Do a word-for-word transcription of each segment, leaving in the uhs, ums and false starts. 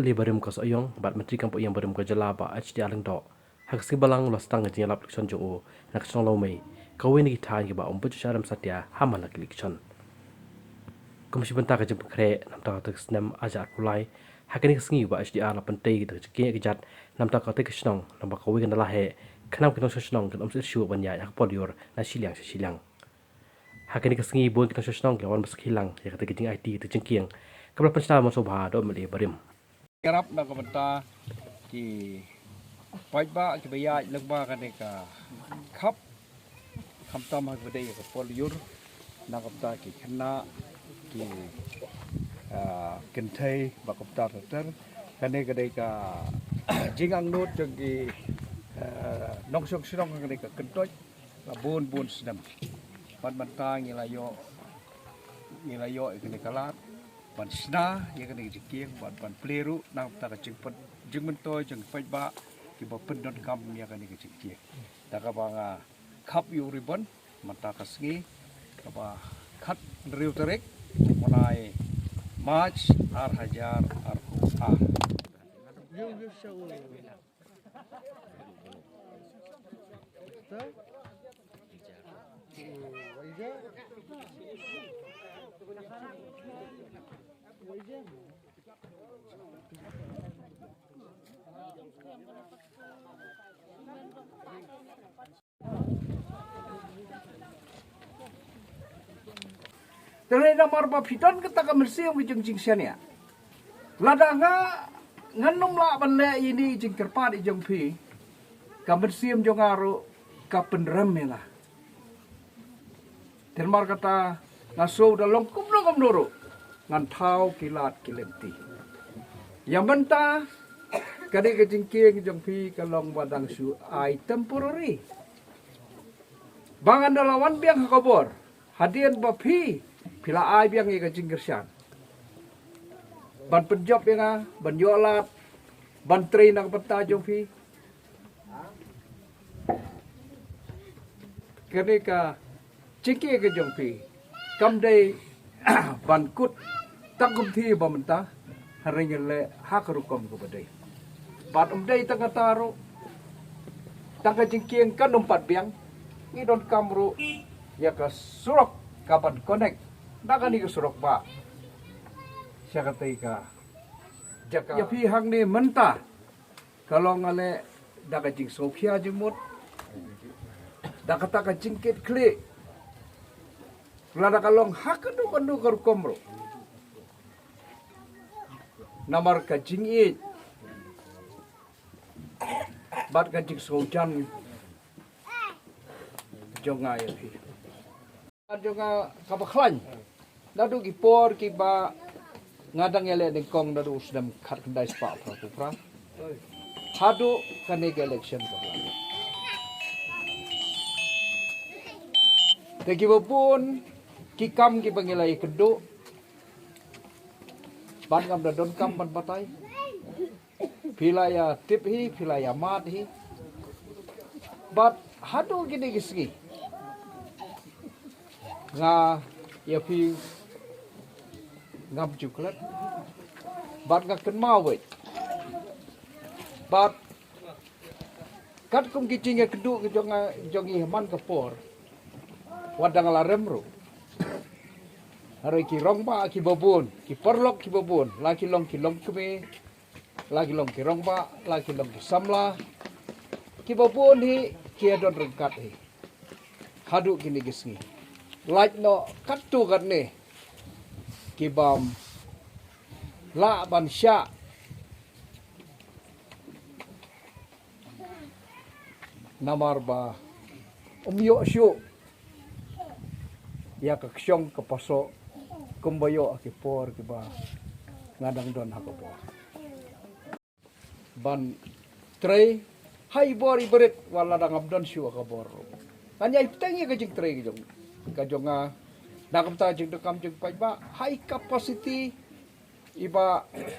Ïaleh barim ka Sohiong bad Myntri kam Pohiong barim ka jylla Bah H D R Lyngdoh ha ka sngi Balang u la sdang ka jingïalap election jong u na ka shnong Lawmei, kawei na ki thaiñ kaba um bud sha rem satia ha man la ki election. Kum shi bynta ka jingpynkhreh namar ka snem ar hajar arphew lai, ha kane ka sngi Bah H D R la pyntei da ka jingkieng ïa ka jait namar ka tei ka shnong, namar kawei ka na la heh khnang ki nongshong shnong kin ym sngewsih ban ïaid ha ka por lyiur na shiliang sha shiliang. Ha kane ka sngi bun ki nongshong shnong ki la wan ban sakhi lang ïa kata ka jingaiti, kata ka jingkieng kaba la pynshna ban sngewbha da u M L A barim. Ïarap na ka bynta ki paidbah kiba ïaid lyngba kane ka khap, khamtam ha kaba dei ïa ka por lyiur, na ka bynta ki khynnah, ki, ah, kynthei bad kumta ter ter. Kane ka dei ka jingangnud jong ki, ah, nongshong shnong ha kane ka kyntoit la bun bun snem. Bad mynta ngi la ïoh, ngi la ïoh ïa kane ka lad ban shna ïa kane ka jingkieng bad ban plie ruh na ka bynta ka jingpyn-, jingmyntoi jong ki paidbah kiba pyndonkam ïa kane ka jingkieng. Da kaba nga khap ïa u ribbon mynta ka sngi kaba khathynriew tarik u bnai March ar hajar arphew ar. Te hynrei namar ba phi don kata ka mynsiem ka jong jingshaniah, lada nga, ngan ym lah ban leh ïa ine i jingkyrpad i jong phi, ka mynsiem jong nga ruh ka pynrem ïa nga. Te namar kata nga sngew da long kumno kumno ruh ngan thaw ki lad ki lynti. Ïa mynta ka dei ka jingkieng jong phi ka long ba dang shu ai temporary. Ba ngan da la wan biang ha ka bor hadien ba phi, phi la ai biang ïa ka jingkyrshan ban pynjop ïa nga, ban ïoh lad, ban trei na ka bynta jong phi. Kane ka jingkieng ka jong phi kam dei ban kut tang kumta ba mynta, hynrei ngi leh ha ka rukom kaba dei. Bad ym dei tang kata ruh, tang ka jingkieng kan ym pat biang, ngi donkam ruh ïa ka surok kaban connect na kane ka surok ba sha katei ka jaka. Ïa phi hangne mynta ka long ale da ka jingsngewkhia jingmut, da kata ka jingkitkhlieh, lada ka long ha kano kano ka rukom ruh, namar ka jingïeit bad ka jingsngewjan jong nga ïa phi. Jong nga kaba khlaiñ naduh ki por kiba nga dang ïaleh nyngkong naduh u snem khatkhyndai spah phra phew phra haduh kane ka election kaba la dep. Te kiba bun ki kam kiba ngi la ïakynduh bad ngam da donkam ban batai. Phi la ïa tip hi, phi la ïa mad hi. Bad haduh kine ki sngi nga ïa phi ngam ju klet. Bad nga kynmaw wei. Bad katkum ki jingïakynduh ki jong nga, jong ngi ha man ka por, wat dang la rem ruh, hynrei ki rangbah kiba bun, ki paralok kiba bun, la ki long ki longkmie, la ki long ki rangbah, la ki long ki samla, kiba bun hi ki ïa don ryngkat hi haduh kine ki sngi. Lait noh katto katne ki bym lah ban shah namar ba ym ïoh shuh ïa ka kshong ka pasoh kumba ïoh ha ki por kiba nga dang don ha ka bor ban trei ha i bor i barit, wat la dang ngam don shuh ha ka bor ruh. Ngan ïai bteng ïa ka jingtrei ka jong, ka jong nga, na ka bynta jingdonkam jong paidbah ha i capacity iba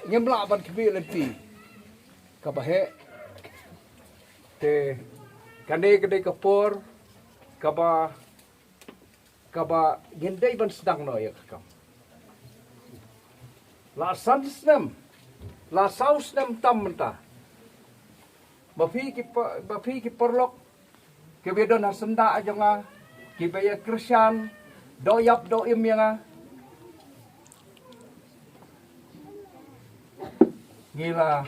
ngim lah ban khmih lynti kaba heh. Te kane ka dei ka por kaba, kaba ngin dei ban sdang noh ïa ka kam. La san snem La saw snem tam mynta ba phi ki pa- ba phi ki paralok ki ba don ha syndah jong nga, ki ba ïa kyrshan, doh ïap doh im ïa nga. Ngi la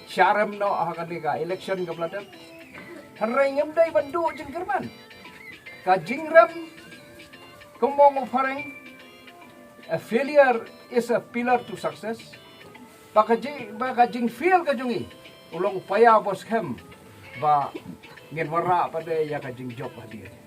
sharem noh ha kane ka election ka ba la dep. Hynrei ngim dei ban duh jingkyrmen. Ka jingrem, kumba ong u phareng, a failure is a pillar to success. Ba ka jing ba ka jingfail ka jong ngi u long u paia ba skhem ba ngin wanrah pat ïa ka jingjop hadien.